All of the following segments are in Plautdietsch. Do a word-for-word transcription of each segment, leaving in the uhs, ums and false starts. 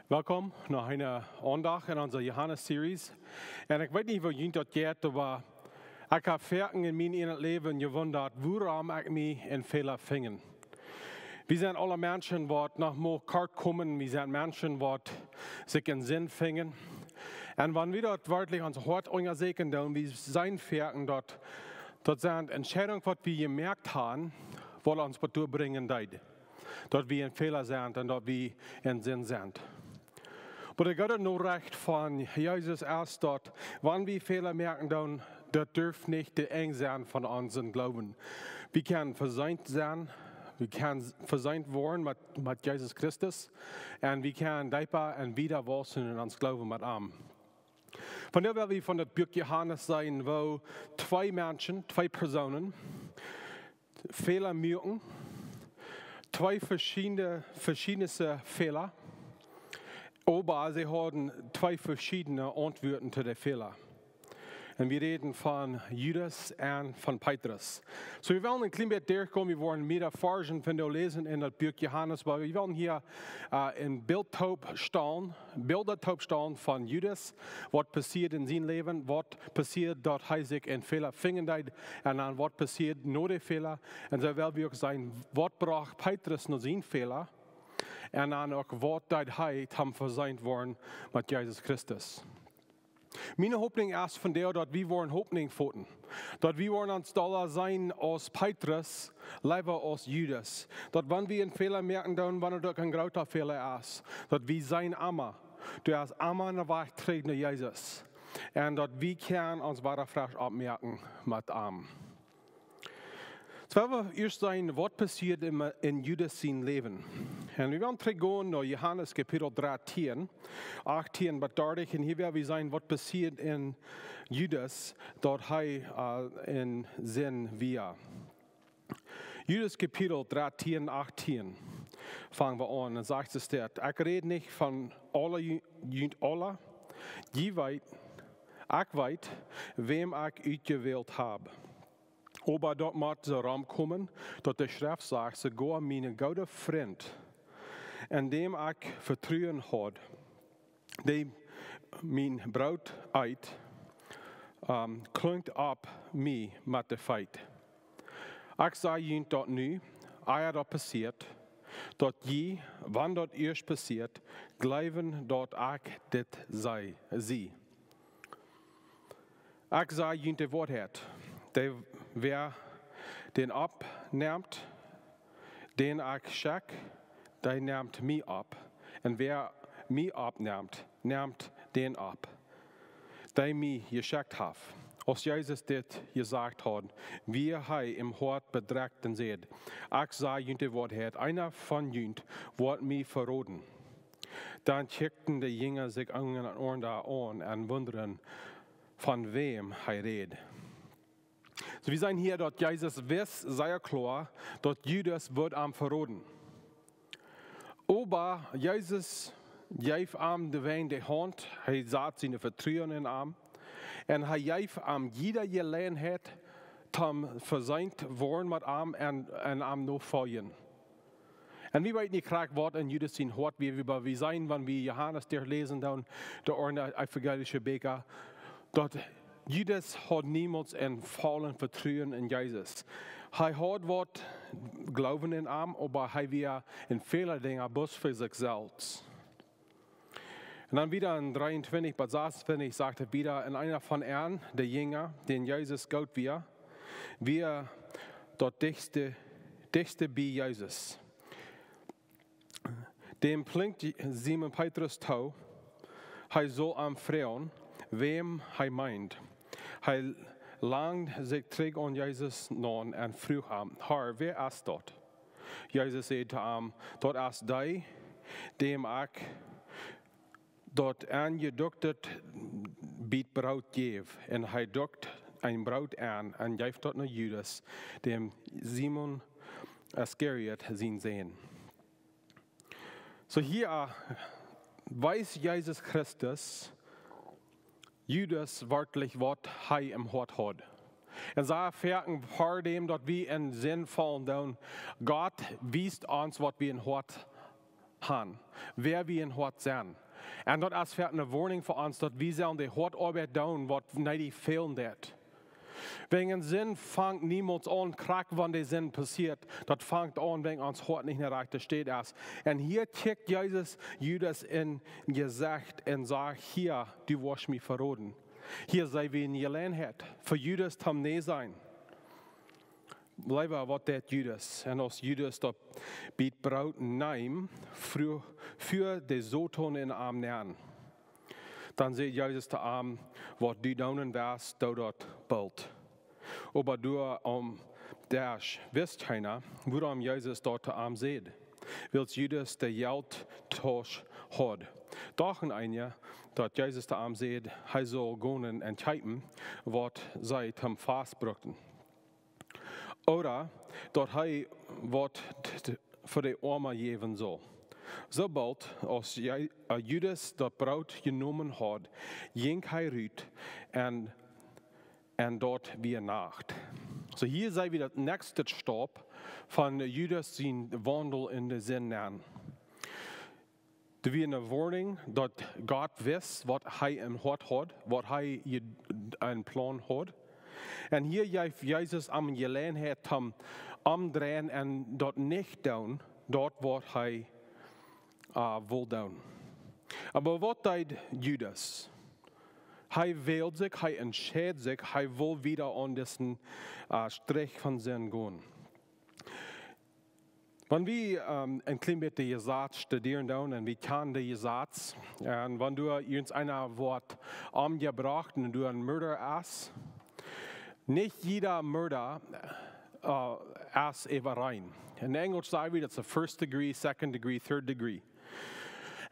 Welkom no eene Aundacht en onse Johanes-Series. Un ekj weet nich, woo junt daut jeit, oba ekj hab foaken en mien ieejnet Läwen jewundat, wuarom ekj mie en Fäla finjen. Wie sent aule Menschen, waut noch mol kort komen. Wie sent Menschen, waut sikj en Sind finjen. Un wan wie daut werkjlich ons Hoat unjasäkjen doonen, wie seenen foaken daut, daut sent Entscheidungen, waut wie jemoakt haben, waut ons doatoo brinjen deed, daut wie en Fäla sent un daut wie en Sind sent. Oba de goode Norecht von Jesus es daut, wan wie Fäla moaken, dan daut darf nich de Enj sennen von onsen Gloowen. Wie kjennen veseent sennen, wie kjennen veseent woaren met, met Jesus Christus, un wie kjennen deepa un wieda wausen en ons Gloowen met am. Vondoag well wie von daut Buak Johanes seenen, woo twee Menschen, twee Persoonen, Fäla moaken, twee veschiedne, veschiedne Fäla, oba see hauden twee veschiedne Auntwuaten to de Fäla. Un wie räden von Judas un von Petrus. So, wie wellen een kjlien bät derchgonen, wie woaren mea Varzen vondoag läsen en daut Buak Johanes, oba wie wellen hia, äh, een Bilt toopstalen, Bilda toopstalen von Judas, waut passieed en sien Läwen, waut passieed daut hee sikj en Fäla finjen deed, un dan waut passieed no de Fäla, un soo well wie uk seenen, waut brocht Petrus no sien Fäla, un dan uk waut deed hee toom veseent woaren met Jesus Christus. Miene Hopninj es vondoag, daut wie woaren Hopninj foten. Daut wie woaren ons dolla seenen aus Petrus, leewa aus Judas. Daut wan wie en Fäla moaken, dan wan et uk een groota Fäla es, daut wie seenen emma, doa es emma een Wajch trigj no Jesus. Un daut wie kjennen ons wada fresch oppmoaken met am. So, wie ieescht seenen, waut passieed en, en Judas sien Läwen. Un wie wellen trigjgonen no Johanes Kapitel dartieen, achtieen bat dartich. Un hia woa wie seenen, waut passieed en Judas, daut hee, äh, en Sind wia. Judas Kapitel dartieen, achtieen. Fangen wie aun. Dan sajcht et dit: Ekj räd nich von aule ju-, junt aula. Jie weet, ekj weet, wäm ekj utjewält hab. Oba daut mott soo romkomen, daut de Schreft sajcht, soogoa mien gooda Frint, aun däm ekj Vetruen haud, dee mien Broot eet, ähm, klunkjt opp mie met de Feet. Ekj saj junt daut nu, ea daut passieet, daut jie, wan daut ieescht passieet, jleewen, daut ekj dit saj, sie. Ekj saj junt de Woarheit. Dee, wäa dän oppnemt, dän ekj schekj, dee nemt mie opp. Un wäa mie oppnemt, nemt dän opp, dee mie jeschekjt haft. Aus Jesus dit jesajcht haud, wia hee em Hoat bedrekjt un säd: Ekj saj junt de Woarheit, eena von junt woat mie veroden. Dan kjikjten de Jinja sikj unjarenaunda aun un wundaden, von wäm hee räd. So, wie seenen hia, daut Jesus wist sea kloa, daut Judas wudd am veroden. Oba Jesus jeef am de Wajch de Haunt, hee sad sien Vetruen en am. Un hee jeef am jiede Jeläajenheit, toom veseent woaren met am un, un am nofoljen. Un wie weeten nich krakjt, waut en Judas sien Hoat wia, oba wie seenen, wan wie Johanes derchläsen, dan de aundre evangelische Bieekja, daut Judas haud niemols een vollet Vetruen en Jesus. Hee haud waut Gloowen en am, oba hee wia en väle Dinja bloos fa sikj selfst. Un dan wieda en dreeuntwintich bat sasuntwintich sajcht et wieda: Un eena von an, de Jinja, dän Jesus goot wia, wia daut dichtste, dichtste bie Jesus. Däm plinkjt Simon Petrus too, hee sull am froagen, wäm hee meent. Hee leend sikj trigj aun Jesus aun un fruach am: Herr, wäa es daut? Jesus säd to am: Daut es dee, däm ekj daut aunjedukjte Bät Broot jäw. Un hee dukjt een Broot aun un jeef daut no Judas, däm Simon Iskariot sien Sän. So hia, äh, wees Jesus Christus Judas werkjlich, waut hee em Hoat haud. Un see foaken ver däm, daut wie en Sind faulen doonen, Gott wiest ons, waut wie em Hoat han, wäa wie em Hoat sent. Un daut es fa eene Woarnunk fa ons, daut wie sellen de Hoatoabeit doonen, waut needich fälen deit. Wäajen Sind fangt niemols aun, krakjt wan de Sind passieet. Daut fangt aun, wäajen ons Hoat nich enne rajchte Städ es. Un hia kjikjt Jesus Judas em Jesecht un sajcht: "Hia, du woascht mie veroden." Hia seenen wie eene Jeläajenheit fa Judas toom nä sennen. Leewa, waut deit Judas? Un aus Judas daut Bät Broot neem, fru-, fua de Soton en am nenn. Dan säd Jesus to am: "Waut du doonen woascht, doo daut boolt." Oba doa aum Desch wist kjeena, wuarom Jesus daut to am säd, wiels Judas de Jelttausch haud. Dochten eenje, daut Jesus to am säd, hee sull gonen un kjeepen, waut see toom Fast bruckten. Ooda daut hee waut t-, t-, fa de Oame jäwen sull. Soo boolt aus Ju-, äh, Judas daut Broot jenomen haud, jinkj hee rut un, un daut wia Nacht. Soo, hia seenen wie daut näakjste Staup von Judas sien Waundel en de Sind nenn. Doa wia eene Woarnunk, daut Gott wist, waut hee em Hoat haud, waut hee je-, een Plon haud. Un hia jeef Jesus am eene Jeläajenheit toom omdreien un daut nich doonen, daut waut hee, äh, wull doonen. Oba waut deed Judas? Hee wäld sikj, hee entscheid sikj, hee wull wada aun disen, äh, Strich von Sind gonen. Wan wie, ähm, een kjlien bät de Jesaz studieren doonen un wie kjanen de Jesaz, un wan doa irjent eena woat omjebrocht un doa een Mörda es, nich jieda Mörda, äh, es äwarein. En Enjlisch saj wie daut es first degree, second degree, third degree.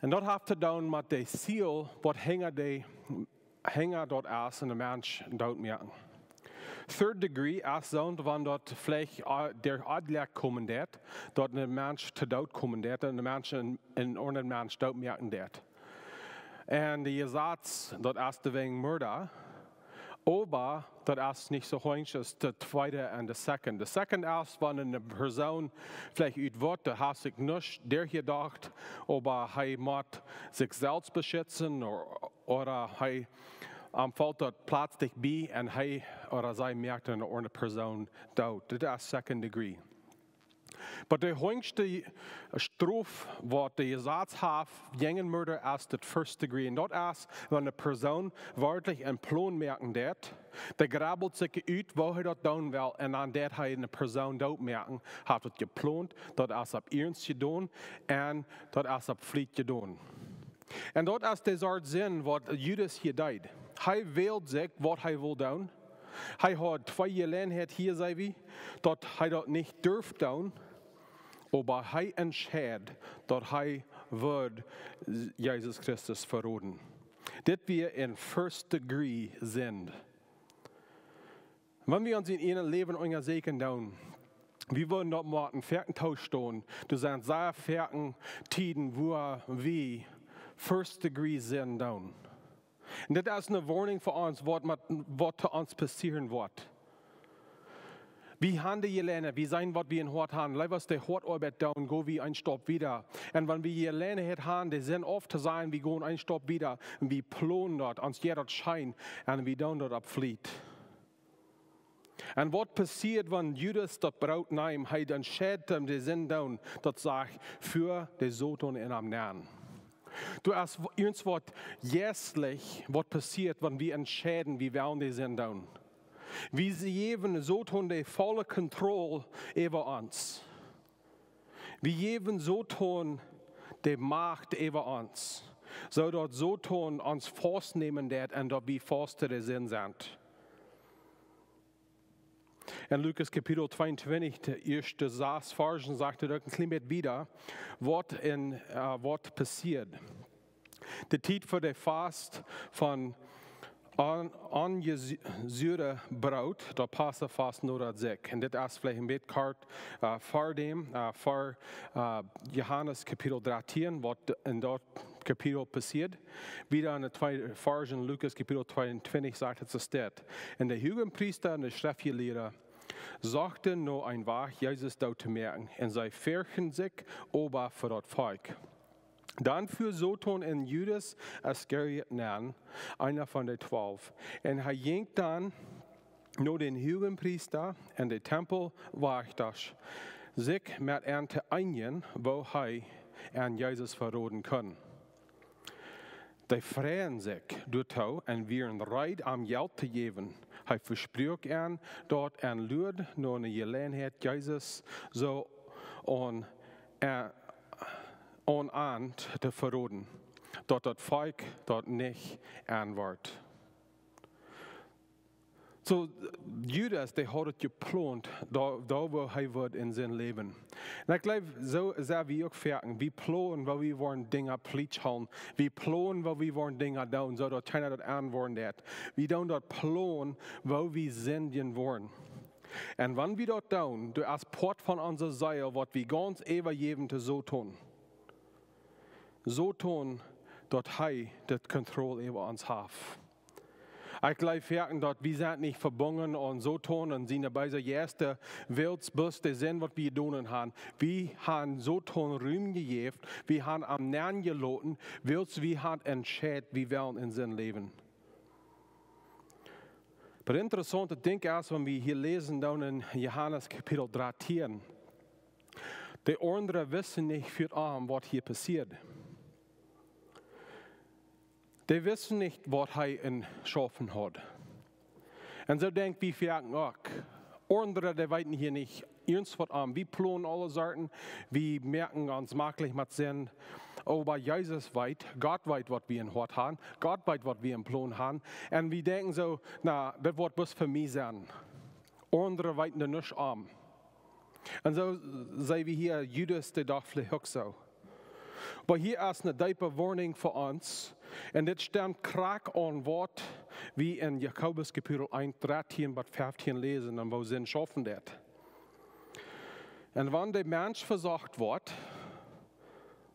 Un daut haft to doonen met de Ziel, waut hinja de hinja daut es, een Mensch doot moaken. Third degree es soo, wan daut veleicht, äh, derch Onjlekj komen deit, daut een Mensch to Doot komen deit, een Mensch een, een aundren Mensch doot moaken deit. Un de Jesaz, daut es wäajen Mörda, oba daut es nich soo huach aus de tweede un de second. De second es, wan eene Persoon veleicht ut waut, dee haft sikj nuscht derchjedocht, oba hee mott sikj selfst beschitzen, ooda ooda hee, ähm, felt daut pletslich bie un hee ooda see moakt eene aundre Persoon doot. Dit es second degree. Oba de huachste Strof, waut de Jesaz haft jäajen Mörda, es daut first degree. Un daut es, wan eene Persoon werkjlich een Plon moaken deit, dee grubelt sikj ut, woo hee daut doonen well, un dan deit hee eene Persoon doot moaken, haft daut jeplont, daut es opp iernst jedonen, un daut es opp Fliet jedonen. Un daut es de Sort Sind, waut Judas hia deed. Hee wäld sikj, waut hee wull doonen. Hee haud twee Jeläajenheit hia, saj wie, daut hee daut nich durf doonen, oba hee entscheid, daut hee wudd Jesus Christus veroden. Dit wia eene first degree Sind. Wan wie ons en ons Läwen unjasäkjen doonen, wie wudden daut motten foaken toostonen, doa sent sea foaken Tieden, wua wie first degree Sind doonen. Un dit es eene Woarnunk fa ons, waut met, waut to ons passieren woat. Wie han de Jeläajenheit, wie seenen, waut wie em Hoat han. Leewa aus de Hoatoabeit doonen, go wie een Staup wieda. Un wan wie Jeläajenheit han, de Sind auftosajen, wie go een Staup wieda. Un wie plonen daut, ons jeit daut scheen. Un wie doonen daut opp Fliet. Un waut passieet, wan Judas daut Broot neem? Hee entscheid, om de Sind doonen, daut sajcht, fua de Soton en am nenn. Doa es irjentwaut jeistlich, waut passieet, wan wie entscheiden, wie wellen de Sind doonen. Wie jäwen Soton de volle Kontroll äwa ons. Wie jäwen Soton de Macht äwa ons, soo daut Soton ons faustnämen deit un daut wie faust to de Sind sent. En Lukas Kapitel tweeuntwintich, de ieeschte sas Varzen, sajcht et uk een kjlien bät wieda, waut en, äh, waut passieet. De Tiet fa de Fast von on-, onjesuret Broot, daut Passafast, nodat sikj. Un dit es veleicht een bät kort, äh, ver däm, äh, ver, äh, Johanes Kapitel dartieen, waut en daut Kapitel passieet. Wieda en de tweede Varzen, Lukas Kapitel tweeuntwintich, sajcht et soo, steit: Un de Huagepriesta un de Schreftjelieede sochten no een Wajch, Jesus doot to moaken, un see ferchten sikj oba fa daut Volkj. Dan fua Soton en Judas Iskariot nenn, eena von de twalw. Un hee jinkj dan no dän Huagenpriesta un de Tempelwajchta, sikj met an to eenjen, woo hee an Jesus veroden kunn. Dee freiden sikj doatoo un wieren reed, am Jelt to jäwen. Hee vespruak an daut un luad no ne Jeläajenheit, Jesus soo aun, aun, aun an to veroden, daut daut Volkj daut nich enwort. Soo, Judas, dee haud et jeplont, doa, doa woo hee wudd en sien Läwen. Un ekj jleew, soo sent wie uk foaken. Wie plonen, woo wie woaren Dinja plietsch hoolen. Wie plonen, woo wie woaren Dinja doonen, soo daut kjeena daut enwoaren deit. Wie doonen daut plonen, woo wie sindjen woaren. Un wan wie daut doonen, daut es Poat von onse Seel, waut wie gaunz äwajäwen to Soton. Soton, daut hee de Kontroll äwa ons haft. Ekj jleew foaken, daut wie sent nich vebungen aun Soton un siene beese Jeista, wiels bloos de Sind, waut wie jedonen haben. Wie haben Soton Rum jejäft, wie haben am nenjeloten, wiels wie haben entscheit, wie wellen en Sind läwen. Oba interessaunt, ekj denkj, aus wan wie hia läsen dan en Johanes Kapitel dartieen, de aundre wisten nich väl aun, waut hia passieed. Dee wisten nich, waut hee em Schaufen haud. Un soo denkj wie foaken uk. Aundre, dee weeten hia nich irjentwaut aun. Wie plonen aule Sorten, wie moaken ons maklich met Sind. Oba Jesus weet, Gott weet, waut wie em Hoat haben. Gott weet, waut wie em Plon haben. Un wie denkjen soo, na, daut woat bloos fa mie sennen. Aundre weeten doa nuscht aun. Un soo seenen wie hia, Judas, dee docht veleicht uk soo. Oba hia es ne deepe Woarnunk fa ons. Un dit stemt krakjt aun, waut wie en Jakobus Kapitel eent, dartieen bat feftieen läsen un woo Sind schaufen deit. Un wan de Mensch vesocht woat,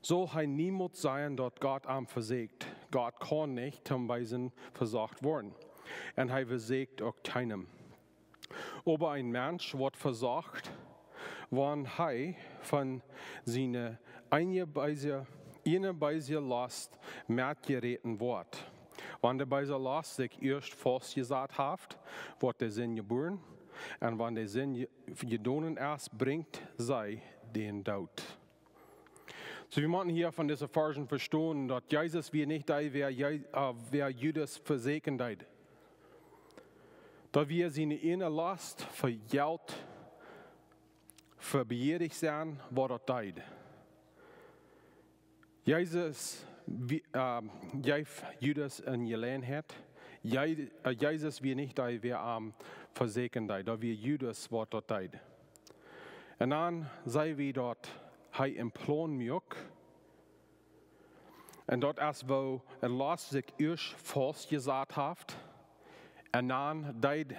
saul hee niemols sajen, daut Gott am vesieekjt. Gott kaun nich toom Beesen vesocht woaren. Un hee vesieekjt uk kjeenem. Oba een Mensch woat vesocht, wan hee von siene eene beese, eene beese Lost metjeräten woat. Wan de beese Lost sikj ieescht faustjesat haft, woat de Sind jebuaren. Un wan de Sind je-, jedonen es, brinjt see dän Doot. Soo, wie motten hia von dise Varschen vestonen, daut Jesus wia nich dee, wäa Je-, äh, wäa Judas vesieekjen deed. Daut wia siene eene Lost, fa Jelt, fa begierich sennen, waut daut deed. Jesus, wie, äh, jeef Judas ne Jeläajenheit. Je-, äh, Jesus wia nich dee, wäa am vesieekjen deed. Daut wia Judas, waut daut deed. Un dan seenen wie, daut hee een Plon muak. Un daut es, woo de Lost sikj ieescht faustjesat haft. Un dan deed,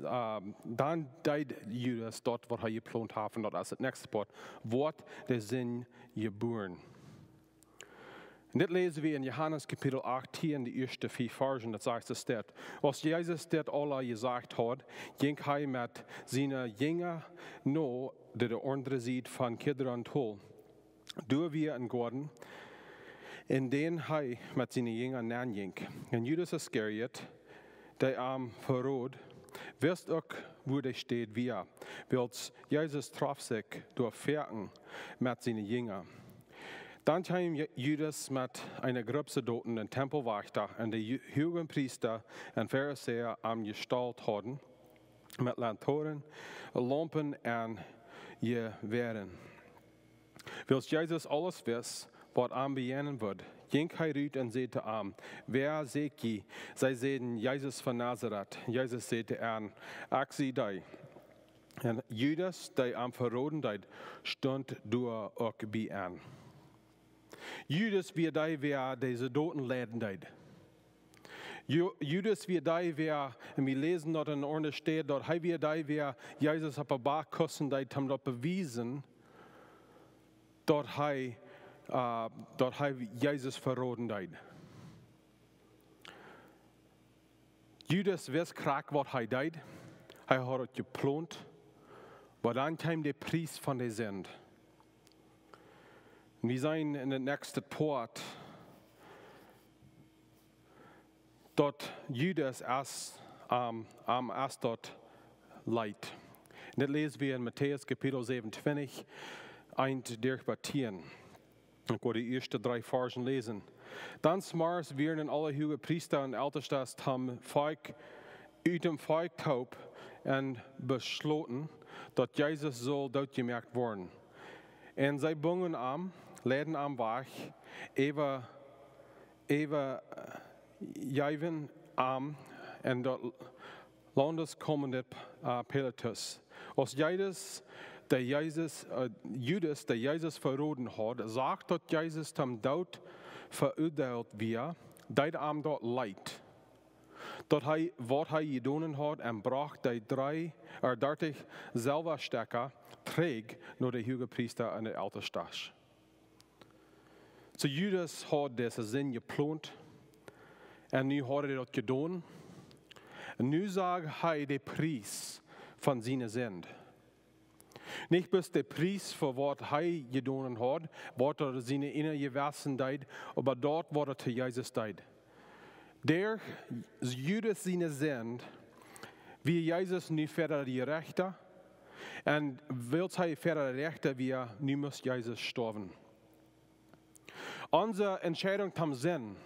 äh, dan deed Judas daut, waut hee jeplont haud. Un daut es daut näakjste Poat. Woat de Sind jebuaren. Un dit läsen wie en Johanes Kapitel achtieen, de ieeschte fief Varschen, daut sajcht soo: Aus Jesus dit aula jesajcht haud, jinkj hee met siene Jinja no de, de aundre Sied von Kidron Tol. Doa wia een Goaden, en dän hee met siene Jinja nenjinkj. Un Judas Iskariot, dee am verood, wist uk, wua de Städ wia, wiels Jesus trof sikj doa foaken met siene Jinja. Dan kjeem Ju-, Judas met eene Grupp Soldoten un Tempelwajchta, un de Ju-, Huagepriesta un Farisäa am jestalt hauden, met Lantoren, Laumpen un Jewäaren. Wiels Jesus aules wist, waut am bejegnen wudd, jinkj hee rut un säd to an: "Wäa säkj jie?" See säden: "Jesus von Nazaret." Jesus säd to an: "Ekj sie dee." Un Judas, dee am veroden deed, stunt doa uk bie an. Judas wia dee, wäa dise Soldoten leiden deed. Ju-, Judas wia dee, wäa, un wie läsen daut en eene aundre Städ, daut hee wia dee, wäa Jesus opp de Bak kussen deed, om daut bewiesen, daut hee, äh, daut hee Jesus veroden deed. Judas wist krakjt, waut hee deed. Hee haud et jeplont. Oba dan kjeem de Pries von de Sind. Wie seenen en daut näakjste Poat, daut Judas es, am, am es daut leet. Un dit läs wie en Matäus Kapitel säwenuntwintich, eent derch bat tieen. Ekj woa de ieeschte dree Varzen läsen. Dan zemorjes wieren aule Huagepriesta un Eltestasch toom Volkj, ut däm Volkj toop un beschloten, daut Jesus sull dootjemoakt woaren. Un see bungen am, leiden am wajch, äwa, äwa, äh, jeewen am en daut Laundes komende, äh, Pilatus. Aus Judas, dee Jesus, äh, Judas, dee Jesus veroden haud, sach daut Jesus toom Doot veuadeelt wia, deed am daut leet, daut hee, waut hee jedonen haud, un brocht dee dree, äh, dartich Selwastekja trigj no de Huagepriesta un de Eltestasch. Soo Judas haud dise Sind jeplont un nu haud hee daut jedonen. Un nu sach hee dän Pries von siene Sind. Nich bloos dän Pries fa waut hee jedonen haud, waut hee siene ieejne Jewessen deed, oba daut waut hee to Jesus deed. Derch Judas siene Sind wia Jesus nu ver de Rechta, un wiels hee ver de Rechta wia, nu must Jesus stoawen. Onse Entscheidunk toom Sind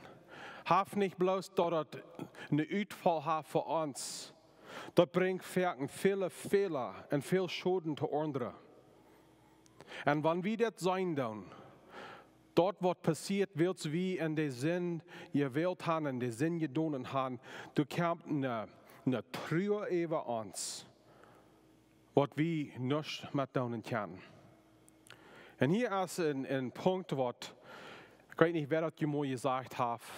haft nich bloos daut daut een Utfall haft fa ons. Daut brinjt foaken väle Fäla un väl Schoden to aundre. Un wan wie daut seenen doonen, daut waut passieet, wiels wie en de Sind jewält han un de Sind jedonen han, doa kjemt eene, eene Trua äwa ons, waut wie nuscht met doonen kjennen. Un hia es een, een Punkt, waut, ekj weet nich, wäa daut mol jesajcht haft.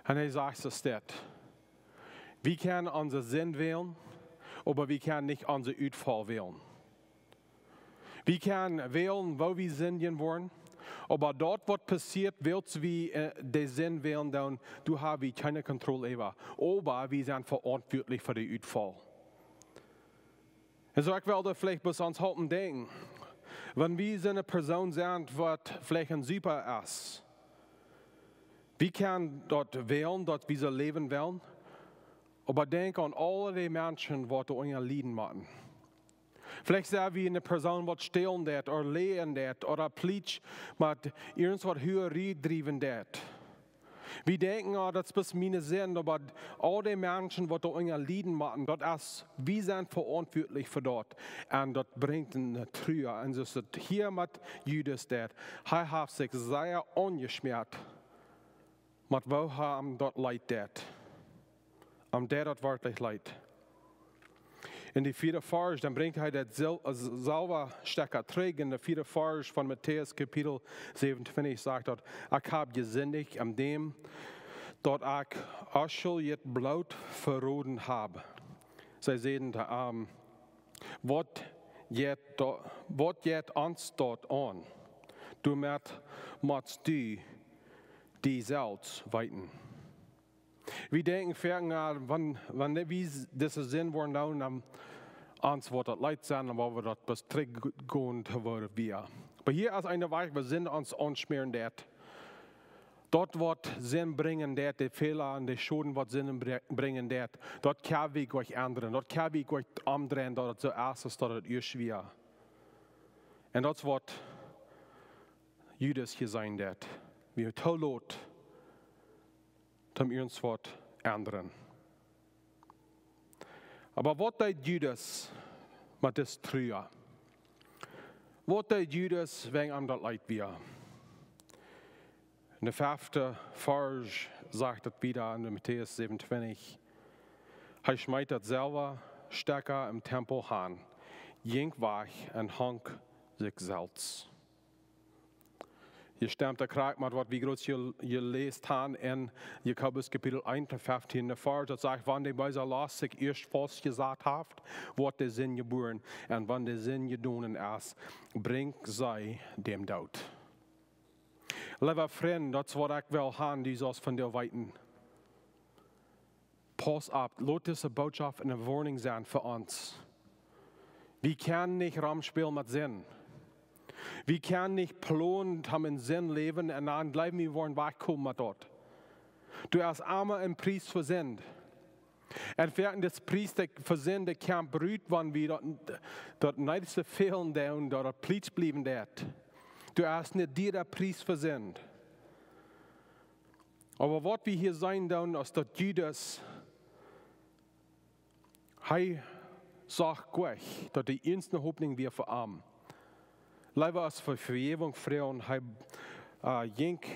Un hee sajcht, soo steit: Wie kjennen onse Sind wälen, oba wie kjennen nich onsen Utfall wälen. Wie kjennen wälen, woo wie sindjen woaren, oba daut waut passieet, wiels wie, äh, de Sind wälen doonen, doa ha wie kjeene Kontroll äwa. Oba wie sent veauntwuatlich fa dän Utfall. Un soo, ekj well doa veleicht bloos aun halpen denkjen. Wan wie soone Persoon sent, waut veleicht een Supa es, wie kjennen daut wälen, daut wie soo läwen wellen, oba denkj aun aule dee Menschen, waut doa unja lieden motten. Veleicht sent wie eene Persoon, waut stälen deit, ooda läajen deit, ooda plietsch met irjentwaut Huarie driewen deit. Wie denkjen, ah, daut es bloos miene Sind, oba aul dee Menschen, waut doa unja lieden motten, daut es, wie sent veauntwuatlich fa daut. Un daut brinjt eene Trua. Un soo es daut hia met Judas deit. Hee haft sikj sea aunjeschmäat, met woo am daut leet deit. Am deit daut werkjlich leet. En dän vieeden Varsch, dan brinjt hee daut Sil-, äh, Selwastekja trigj. En dän vieeden Varsch von Matäus Kapitel säwenuntwintich sajcht daut: "Ekj hab jesindicht aun däm, daut ekj onschuldjet Bloot veroden hab." See säden to am: "Waut jeit do-, waut jeit ons daut aun? Doamet motst du die selfst weeten." Wie denkjen foaken, ah, wan, wan wie s-, dise Sind woaren doonen, dan ons woat daut leet sennen, dan woa wie daut bloos trigjgonen to woo wie wieren. Oba hia es een Wajch, woo Sind ons aunschmäaren deit. Daut waut Sind brinjen deit, dee Fäla un dee Schoden waut Sind bre-, brinjen deit, daut kjenn wie nich endren. Daut kjenn wie nich omdreien, daut et soo es, aus daut et ieescht wia. Un daut es waut Judas hia seenen deit. Wie to lot toom irjentwaut endren. Oba waut deed Judas met dise Trua? Waut deed Judas, wan am daut leet wia? En dän feften Varsch sajcht et wada en Matäus säwenuntwintich: "Hee schmeet daut Selwastekja em Tempel han, jinkj wajch un hunk sikj selfst." Hia stemt daut krakjt met waut wie krakjt je-, jeläst han en Jakobus Kapitel eent, feftiende Varsch. Daut sajcht, wan de beesa Lost sikj ieescht faustjesat haft, woat de Sind jebuaren. Un wan de Sind jedonen es, brinjt see dän Doot. Leewa Frint, daut es waut ekj well han, du saust von die weeten. Pauss opp, lot dise Norecht eene Woarnunk sennen fa ons. Wie kjennen nich romspälen met Sind. Wie kjennen nich plonen, om en Sind läwen un dan jleewen, wie woaren wajchkomen met daut. Doa es emma een Pries fa Sind. Un fa dis Pries, dee fa Sind, dee kjemt rut, wan wie daut, daut nich soo väl doonen, daut daut plietsch bliewen deit. Doa es een diera Pries fa Sind. Oba waut wie hia seenen doonen, es daut Judas, hee sach jlikj, daut de eensje Hopninj wia fa am. Leewa aus fa Vejäwunk froagen, hee, äh, jinkj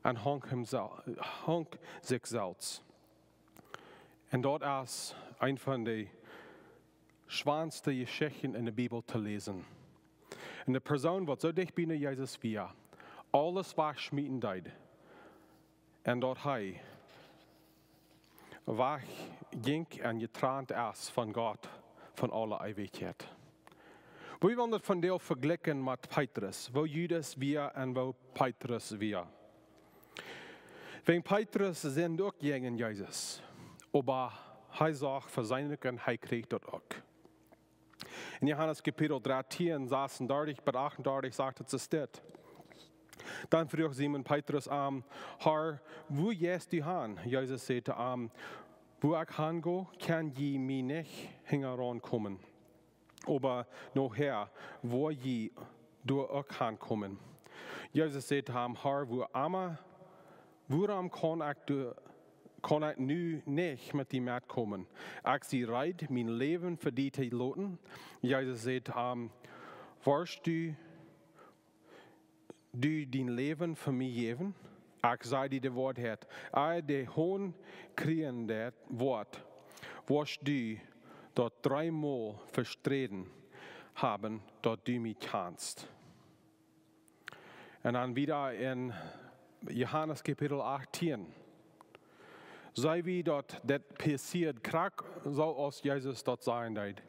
un hunk himsel-, hunk sikj selfst. Un daut es eent von de schwoaste Jeschichten en de Bibel to läsen. Eene Persoon, waut soo dicht bie Jesus wia, aules wajchschmieten deed. Un daut hee wajchjinkj un jetrant es von Gott von aule Eewichkjeit. Wie wellen daut vondoag vejlikjen met Petrus, woo Judas wia un woo Petrus wia. Wäajen Petrus sindijd uk jäajen Jesus, oba hee sach fa sien Enj un hee kjrieech daut uk. En Johanes Kapitel drettieen, sasuntachentich bat achtentachentich sajcht et soo dit. Dan fruach Simon Petrus am: "Herr, wua jeist du han?" Jesus säd to am: "Wua ekj han go, kjenn jie mie nich hinjaraun komen. Oba nohäa woa jie doa uk han komen." Jesus säd to am: "Herr, wuarom, wuarom kaun ekj doa, kaun ekj nu nich met die metkomen? Ekj sie reed, mien Läwen fa die to loten." Jesus säd to am: "Woascht du, du dien Läwen fa mie jäwen? Ekj saj die de Woarheit, ea de Hon krähen deit, woat, woascht du daut dreemol vestreden haben, daut du mie kjanst." Un dan wieda en Johanes Kapitel achtieen. Seenen wie daut dit passieet krakjt soo aus Jesus daut sajen deed.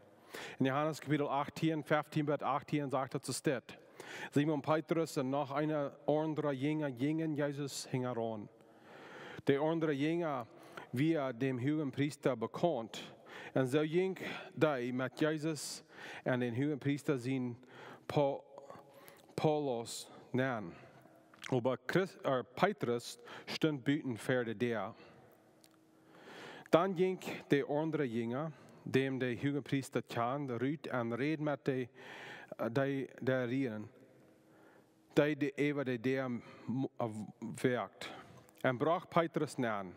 En Johanes Kapitel achtieen, feftieen bat achtieen sajcht et soo dit. Simon Petrus un noch een aundra Jinja jinjen Jesus hinjaraun. De aundra Jinja wia däm Huagenpriesta bekaunt. Un soo jinkj dee met Jesus un dän Huagenpriesta sien Pa-, Paulus nenn. Oba Christ-, äh, Petrus stunt buten ver de Däa. Dan jinkj de aundra Jinja, däm de Huagenpriesta kjand, rut un räd met de, de, de Rieren, dee, dee äwa de Däa m-, äh, woakjt, un brocht Petrus nenn.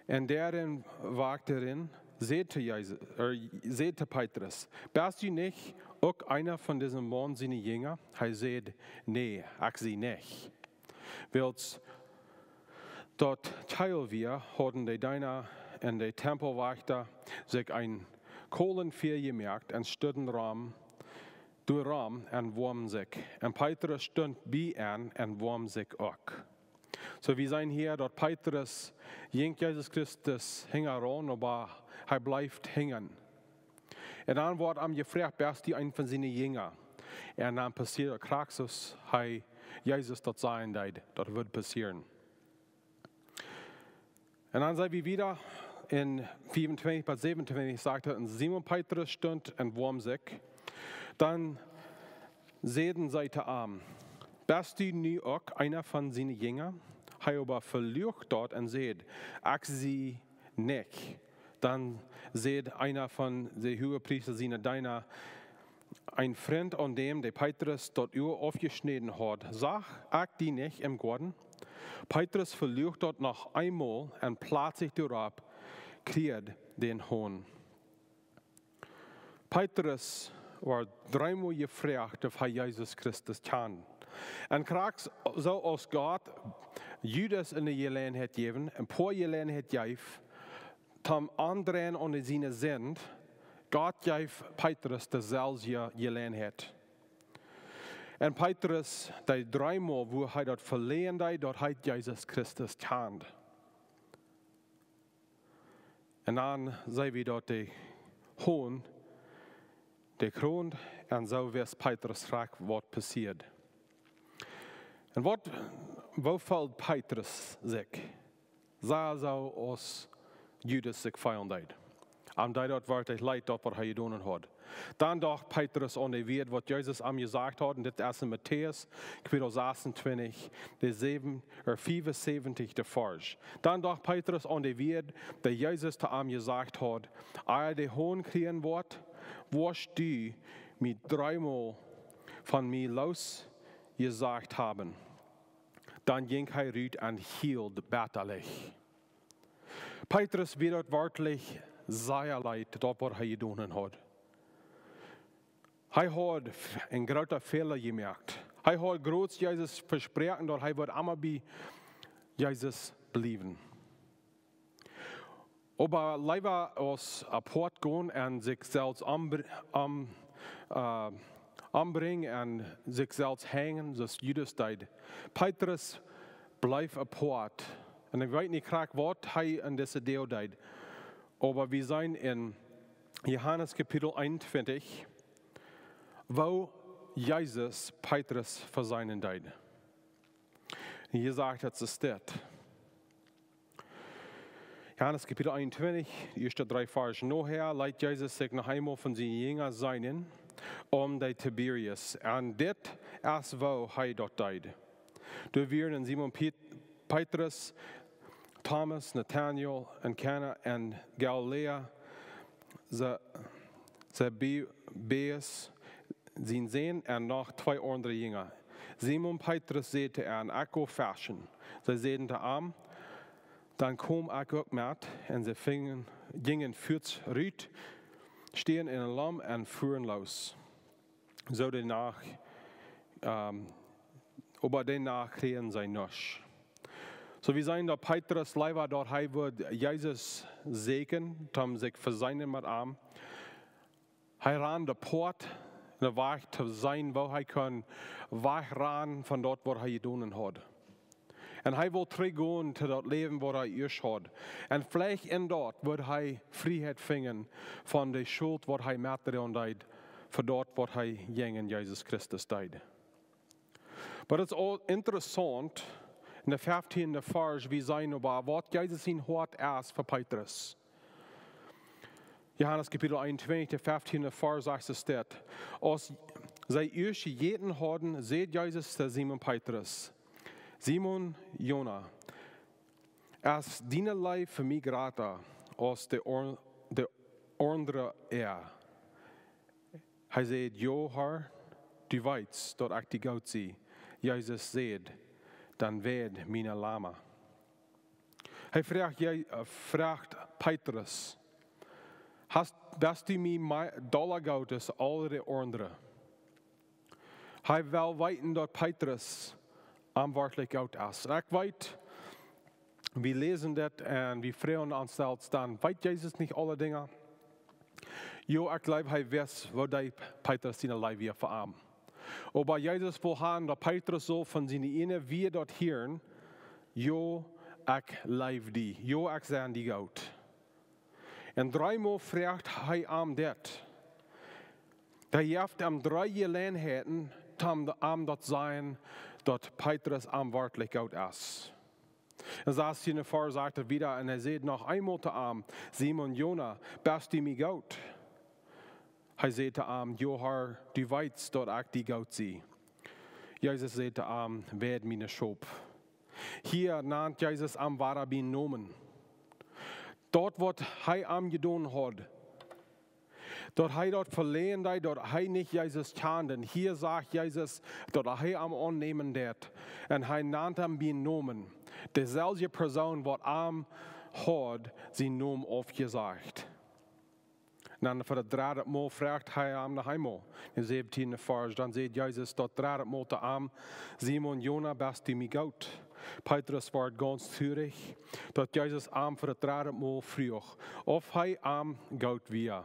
Un dee, dee woakjt doarenn, säd to Jesus, äh, säd to Petrus: "Best du nich uk eena von disen Maun siene Jinja?" Hee säd: "Nä, ekj sie nich." Wiels daut kjeel wia, hauden de Deena un de Tempelwajchta sikj een Kolenfia jemoakt un stunden rom, doarom un woamden sikj. Un Petrus stunt bie an un woamd sikj uk. Soo, wie seenen hia, daut Petrus jinkj Jesus Christus hinjaraun, oba hee bleef hinjen. Un dan woat am jefroacht: "Best du een von siene Jinja?" Un dan passieet daut krakjt soo aus hee, Jesus daut sajen deed, daut wudd passieren. Un dan seenen wie wieda en fiefuntwintich bat säwenuntwintich, sajcht et: "Un Simon Petrus stunt un woamd sikj. Dan säden see to am: 'Best du nu uk eena von siene Jinja?' Hee oba veluach daut un säd: 'Ekj sie nich.' Dan säd eena von de Huagepriesta siene Deena, een Frint aun däm, dee Petrus daut Ua aufjeschnäden haud: 'Sach ekj die nich em Goaden?' Petrus veluach daut noch eemol un pletslich doaropp krähd de Hon." Petrus woat dreemol jefroacht, auf hee Jesus Christus kjand. Un krakjt soo aus Gott Judas eene Jeläajenheit jeef, een poa Jeläajenheit jeef, toom aundreien aun siene Sind, Gott jeef Petrus deeselwje Jeläajenheit. Un Petrus, dee dreemol, wua hee daut veläajen deed, daut hee Jesus Christus kjand. Un dan seenen wie daut de Hon, de Kront, un soo wist Petrus krakjt waut passieed. Un waut, woo feeld Petrus sikj? Soo aus Judas sikj feelen deed. Am deed daut werkjlich leet, daut waut hee jedonen haud. Dan docht Petrus aun de Wieed, waut Jesus am jesajcht haud, un dit es en Matäus, Kapitel sasuntwintich, de säwen, ea, fiewunsäwentich, de Varsch. Dan docht Petrus aun de Wieed, dee Jesus to am jesajcht haud: Ea de Hon kjrieen woat, woascht du mie dreemol von mie loosjesajcht haben. Dan jinkj hee rut un hield bettalich. Petrus wia daut werkjlich sea leet, daut waut hee jedonen haud. Hee haud en grooten Fäla jemoakt. Hee haud groot Jesus vesproaken, daut hee wudd emma bie Jesus bliewen. Oba leewa aus apoat gonen un sikj selfst ombr-, om-, ä, ombrinjen un sikj selfst henjen, soo aus Judas deed. Petrus bleef apoat. Un ekj weet nich krakjt, waut hee en dise Deel deed. Oba wie seenen en Johanes Kapitel eenuntwintich, woo Jesus Petrus veseenen deed. Un hia sajcht et, soo steit. Johanes Kapitel eenuntwintich, de ieeschte dree Varsch. Nohäa leet Jesus sikj noch eemol von siene Jinja seenen, om de Tiberias. Un dit es, woo hee daut deed. Doa wieren Simon Piet-, Petrus, Thomas, Nathanael, un Kana en Galiläa, Ze-, Zebedäus sien Sän, un noch twee aundre Jinja. Simon Petrus säd to an: Ekj go feschen. See säden to am: Dan kom ekj uk met. Un see finjen, jinjen fuaz rut, steajen en een Lomp un fuaren loos. Soo dee Nacht, äm, oba dee Nacht kjrieejen see nuscht. Soo, wie seenen daut Petrus leewa daut hee wudd Jesus sieekjen, om sikj veseenen met am. Hee rand apoat, en de Wajch to seenen, woo hee kunn wajchranen von daut, waut hee jedonen haud. Un hee wull trigjgonen to daut Läwen, waut hee ieescht haud. Un veleicht en daut wudd hee Frieheit finjen von de Schult, waut hee met droagen deed, fa daut, waut hee jäajen Jesus Christus deed. Oba daut es aul interessaunt, en de feftieende Varsch, wie seenen oba, waut Jesus sien Hoat es fa Petrus. Johanes Kapitel eenuntwintich, de feftieende Varsch, sajcht et dit: Aus see ieescht jejäten hauden, säd Jesus to Simon Petrus: Simon Jona, es diene Leew fa mie jrata aus de or-, de aundre äa? Hee säd: Jo, Herr, du weetst, daut ekj die goot sie. Jesus säd: Dan weid miene Lamma. Hee fruach Je-, ä, fruach Petrus: Hast, best du mie mea, dolla goot aus aule de aundre? Hee well weeten, daut Petrus am werkjlich goot es. Un ekj weet, wie läsen dit un wie froagen ons selfst dan: Weet Jesus nich aule Dinja? Jo, ekj jleew, hee wist, woo deep Petrus siene Leew wia fa am. Oba Jesus wull han, daut Petrus sull von siene eejne Wieed daut hieren: Jo, ekj leew die. Jo, ekj sie die goot. Un dreemol fruach hee am dit. Hee jeft am dree Jeläajenheiten, om de-, am daut sajen, daut Petrus am werkjlich goot es. En sastiende Varsch sajcht et wieda: Un hee säd noch eemol to am: Simon Jona, best du mie goot? Hee säd to am: Jo, Herr, du weetst, daut ekj die goot sie. Jesus säd to am: Weid miene Schop. Hia nant Jesus am wada biem Nomen. Daut, waut hee am jedonen haud, daut hee daut veläajnen deed, daut hee nich Jesus kjand. Un hia sajcht Jesus, daut hee am aunnämen deed. Un hee nant am biem Nomen. Deeselwje Persoon, waut am haud sienen Nomen aufjesajcht. Un dan fa daut dredde Mol fruach hee am noch eemol. En säwentiende Varsch, dan säd Jesus daut dredde Mol to am: Simon Jona, best du mie goot? Petrus wort gaunz trurich, daut Jesus am fa daut dredde Mol fruach, auf hee am goot wia.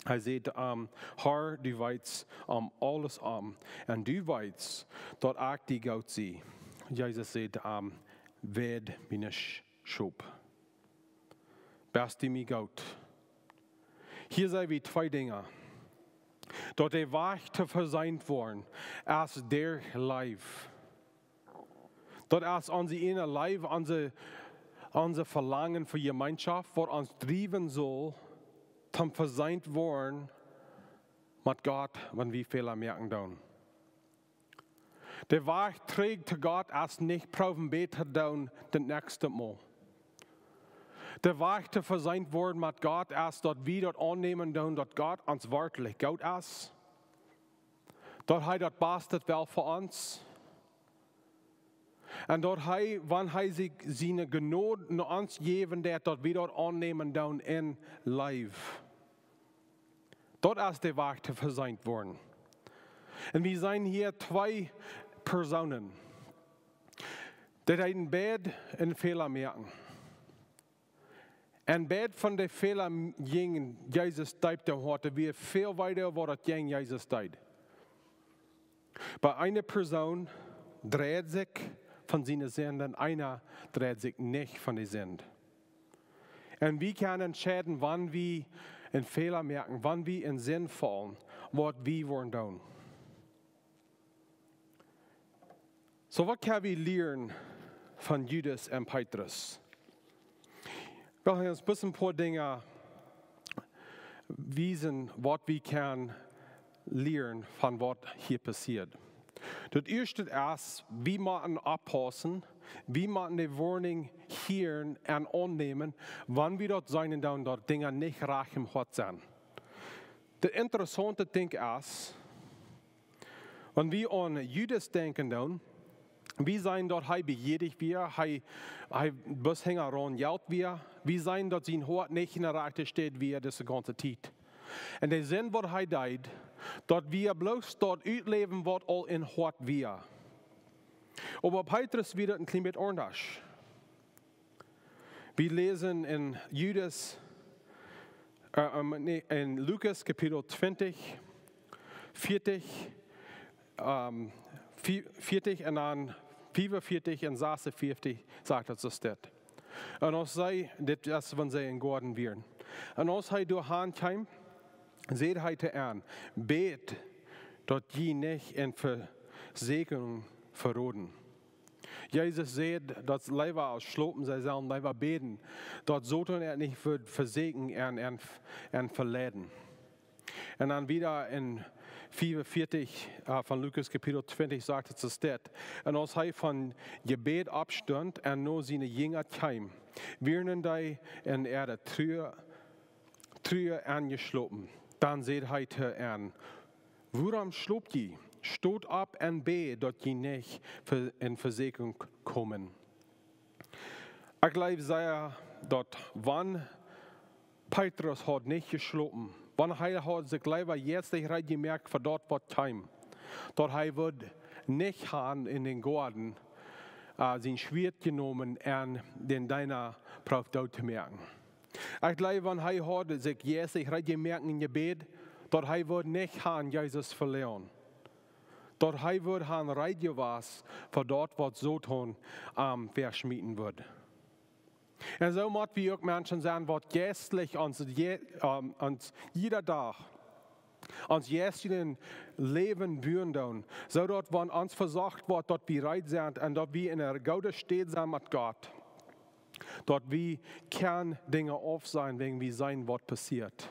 Hee säd to am: Herr, du weetst om aules om, un du weetst, daut ekj die goot sie. Jesus säd to am: Weid miene Sch-, Schop. Best du mie goot? Hia seenen wie twee Dinja. Daut de Wajch to veseent woaren es derch Leew. Daut es onse eejne Leew, onse, onse Velangen fa Jemeenschoft, waut ons driewen saul, toom vesient woaren met Gott, wan wie Fäla moaken doonen. De Wajch trigj to Gott es nich proowen bäta doonen daut näakjste Mol. De Wajch to vesient woaren met Gott es daut wie daut aunnämen doonen, daut Gott ons werkjlich goot es, daut hee daut Baste well fa ons, un daut hee, wan hee sikj siene Jnod no ons jäwen deit, daut wie daut aunnämen doonen en Leew. Daut es de Wajch to vesient woaren. Un wie seenen hia twee Persoonen, dee deeden beid een Fäla moaken. Un beid von de Fäla jinjen Jesus deep aum Hoat, wia väl wieda waut daut jinj Jesus deed. Bie eene Persoon dreid sikj von siene Sind un eena dreid sikj nich von de Sind. Un wie kjennen entscheiden, wan wie een Fäla moaken, wan wie en Sind faulen, waut wie woaren doonen. Soo, waut kjenn wie lieren von Judas un Petrus? Well, hia een bät een poa Dinja wiesen, waut wie kjennen lieren von waut hia passieet. Daut ieeschte es, wie motten oppaussen, wie motten de Woarnunk hieren un aunnämen, wan wie daut seenen doonen, daut Dinja nich rajcht em Hoat sent. Daut interessaunte Dinkj es, wan wie aun Judas denkjen doonen, wie seenen daut hee begierich wia, hee, hee bloos hinjaraun Jelt wia. Wie seenen daut sien Hoat nich en de rajchte Städ wia dise gaunze Tiet. Un de Sind waut hee deed, daut wia bloos daut utläwen waut aul em Hoat wia. Oba Petrus wia daut een kjlien bät aundasch. Wie läsen en Judas, äh, ähm, nä, en Lukas Kapitel twintich, vieetich, ähm, vi-, vieetich un dan fiefunvieetich un sesenvieetich sajcht daut soo steit. Un aus see, dit es wan see em Goaden wieren. Un aus hee doa han kjeem, säd hee to an: "Bät, daut jie nich en Vesieekjunk veroden." Jesus säd, daut leewa aus schlopen, see sellen leewa bäden, daut Soton an nich wudd vesieekjen un, un, un veleiden. Un dan wieda en fiefunvieetich, äh, von Lukas Kapitel twintich sajcht et soo steit: "Un aus hee von Jebäd oppstunt un no siene Jinja kjeem, wieren dee en äare Trua, Trua enjeschlopen. Dan säd hee to an: Wuarom schlop jie? Stot opp un bät, daut jie nich ve-, en Vesieekjunk komen." Ekj jleew sea, daut wan Petrus haud nich jeschlopen, wan hee haud sikj leewa jeistlich reed jemoakt fa daut waut kjeem, daut hee wudd nich han en dän Goaden, äh, sien Schwieet jenomen un dän Deena proowt doot to moaken. Ekj jleew, wan hee haud sikj jeistlich reed jemoakt en Jebäd, daut hee wudd nich han Jesus veleajen. Daut hee wudd han reed jewast fa daut waut Soton am väaschmieten wudd. Un soo mott wie uk Menschen sennen waut jeistlich ons je-, ähm, ons jieda Dach, ons jeistlichet Läwen buen doonen, soo daut wan ons vesocht woat, daut wie reed sent un daut wie en eene goode Städ sent met Gott, daut wie kjennen Dinja aufsajen, wäajen wie seenen waut passieet.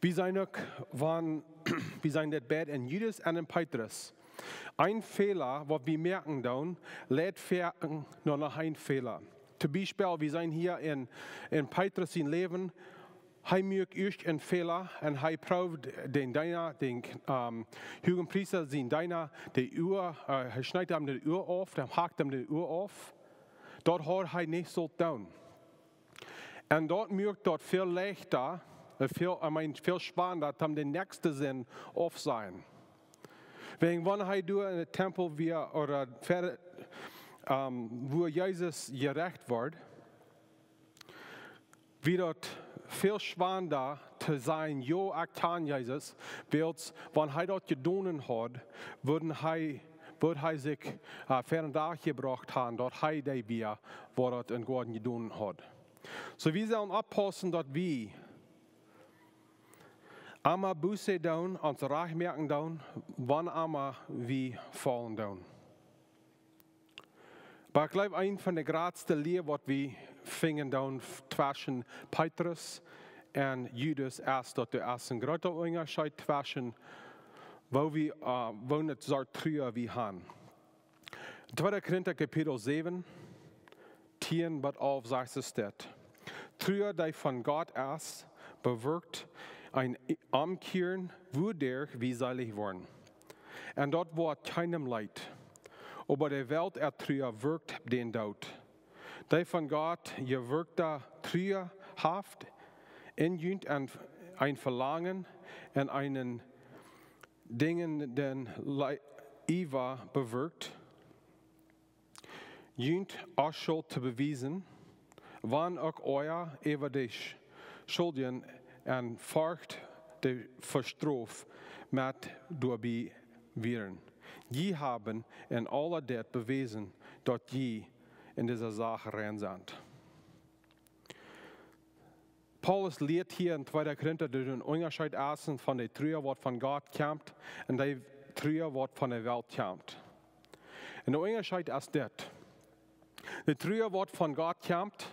Wie seenen uk, wan, wie seenen dit beid en Judas un en Petrus. Een Fäla, waut wie moaken doonen, leit foaken no noch een Fäla. Toom Biespel, wie seenen hia en, en Petrus sien Läwen, hee moakt ieescht een Fäla un hee proowt dän Deena, dän, ähm, Huagenpriesta sien Deena, de Ua, äh, hee schnitt am de Ua auf, dan hakt am de Ua auf. Daut haud hee nich sult doonen. Un daut moakt daut väl leichta, äh, väl, I mean, väl spannenda, om de näakjste Sind aufsajen. Wäajen wan hee doa en dän Tempel wia, ooda ver-, ähm, wua Jesus jerecht wort, wia daut väl spannenda to sajen: "Jo, ekj kjan Jesus," wiels wan hee daut jedonen haud, wudd hee, wudd hee sikj, äh, väa dän Dach jebrocht han, daut hee dee wia, waut daut em Goaden jedonen haud. Soo, wie sellen oppaussen, daut wie emma Buße doonen, ons rajcht moaken doonen, wan emma wie faulen doonen. Oba ekj jleew, een von de jratste Lia, waut wie finjen doonen f-, tweschen Petrus un Judas es, daut doa es een groota Unjascheet tweschen woo wie, äh, woo ne Sort Trua wie han. Tweeda Korinta Kapitel säwen, tieen bat alf sajcht et dit: Trua, dee von Gott es, bewirkt een Omkjieren, wuaderch wie seelich woaren. Un daut woat kjeenem leet. Oba de Welt äa Trua wirkjt dän Doot. Dee von Gott jewirkjte Trua haft en junt een, een Velangen un eenen dringenden Le-, Iewa bewirkjt, junt Onschult to bewiesen, wan uk ea äwa de Sch-, Schuldje un Forcht de Strof met doabie wieren. Jie haben en aul dit bewäsen, daut jie en dise Sach rein sent. Paulus lieet hia en Tweeda Korinta, daut een Unjascheet es von de Trua, waut von Gott kjemt, un de Trua, waut von de Welt kjemt. Un de Unjascheet es dit: De Trua, waut von Gott kjemt,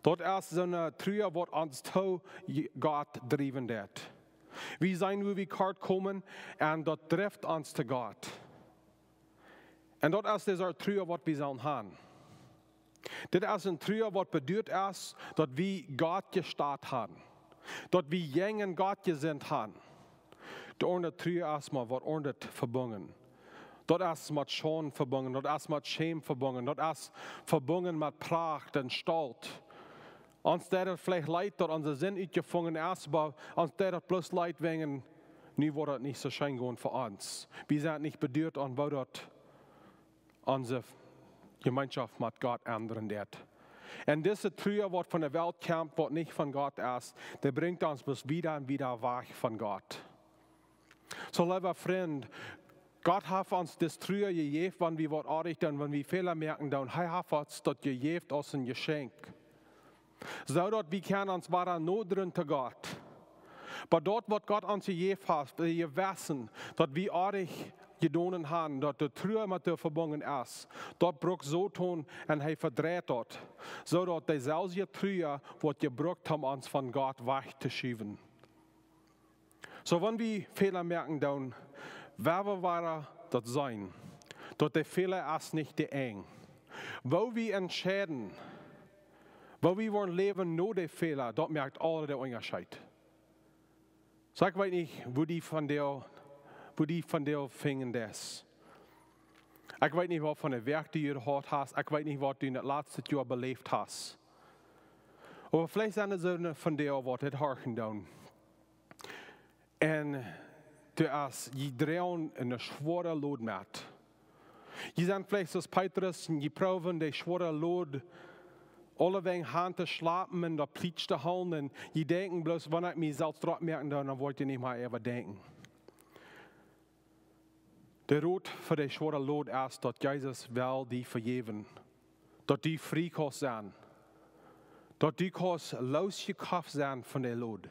daut es soone Trua, waut ons to Je-, Gott driewen deit. Wie seenen, wua wie kort komen, un daut drift ons to Gott. Un daut es dise Trua, waut wie sellen han. Dit es een Trua, waut beduat es, daut wie Gott jestat han, daut wie jäajen Gott jesindicht han. De aundre Trua es mau waut aundret vebungen. Daut es met Schaund vebungen, daut es met Schäm vebungen, daut es vebungen met Pracht un Stolt. Ons deit daut veleicht leet, daut onse Sind utjefungen es, oba ons deit daut bloos leet wäajen, nu woat daut nich soo scheen gonen fa ons. Wie sent nich beduat aun, woo daut onse Jemeenschoft met Gott endren deit. Un dise Trua, waut von de Welt kjemt, waut nich von Gott es, dee brinjt ons bloos wieda un wieda wajch von Gott. Soo, leewa Frint, Gott haft ons dise Trua jejäft, wan wie waut oajch doonen, wan wie Fäla moaken doonen. Hee haft ons daut jejäft aus een Jeschenkj, soo daut wie kjennen ons wada nodren to Gott. Oba daut, waut Gott ons jejäft haft, daut Jewessen, daut wie oajch jedonen han, daut de Trua met doa vebungen es, daut brukt Soton un hee vedreit daut, soo daut deeselwje Trua woat jebrukt, om ons von Gott wajch to schuwen. Soo, wan wie Fäla moaken doonen, woa wie wada daut seenen, daut de Fäla es nich de Enj. Woo wie entscheiden, woo wie woaren läwen no de Fäla, daut moakt aul dän Unjascheet. Soo, ekj weet nich, woo du vondoag, woo du vondoag fungen deist. Ekj weet nich, waut fa eene Wäakj du jehaut hast. Ekj weet nich, waut du en daut latste Joa beläft hast. Oba veleicht sent doa soone vondoag, waut dit horchen doonen. Un du hast, jie droagen eene schwoare Load met. Jie sent veleicht soo aus Petrus un jie proowen de schwoare Load aulewäajen han to schlapen un daut plietsch to hoolen. Un jie denkjen bloos, wan ekj mie selfst drok moaken doo, dan woa ekj nich mea äwa denkjen. De Rot fa de schwoare Load es, daut Jesus well die vejäwen. Daut du frie kaust sennen. Daut du kaust loosjekoft sennen von de Load.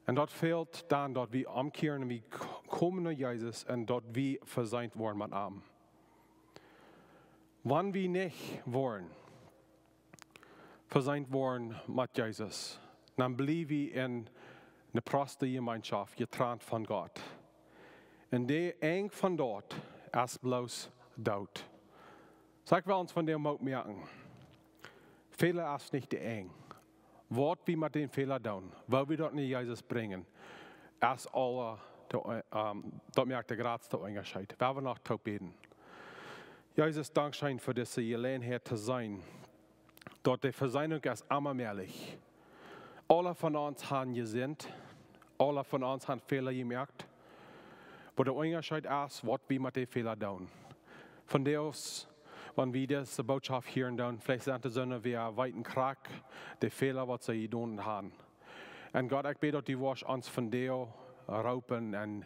Un daut fält dan, daut wie omkjieren un wie k-, komen no Jesus un daut wie veseent woaren met am. Wan wie nich woaren veseent woaren met Jesus, dan bliew wie en eene proste Jemeenschoft, jetrant von Gott. Un de Enj von daut es bloos Doot. Soo, ekj well ons vondoag Moot moaken. Fäla es nich de Enj. Waut wie met dän Fäla doonen, woo wie daut no Jesus brinjen, es aul de, ähm, daut moakt de jratste Unjascheet. Woa wie noch toop bäden. Jesus, dankscheen fa dise Jeläajenheit to seenen, daut de Veseenunk es emma mäajlich. Aule von ons han jesindicht, aule von ons han Fäla jemoakt. Oba de Unjascheet es, waut wie met de Fäla doonen. Vondoag, wan wie dise Bootschoft hieren doonen, veleicht sent doa soone, waut weeten krakjt de Fäla, waut see jedonen han. Un Gott, ekj bäd, daut du woascht ons vondoag roopen un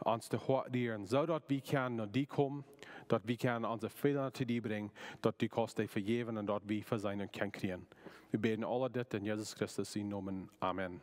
ons de Hoat dieren, soo daut wie kjennen no die komen, daut wie kjennen onse Fäla to die brinjen, daut du kaust dee vejäwen un daut wie Veseenunk kjennen kjrieen. Wie bäden aul dit en Jesus Christus sienen Nomen. Amen.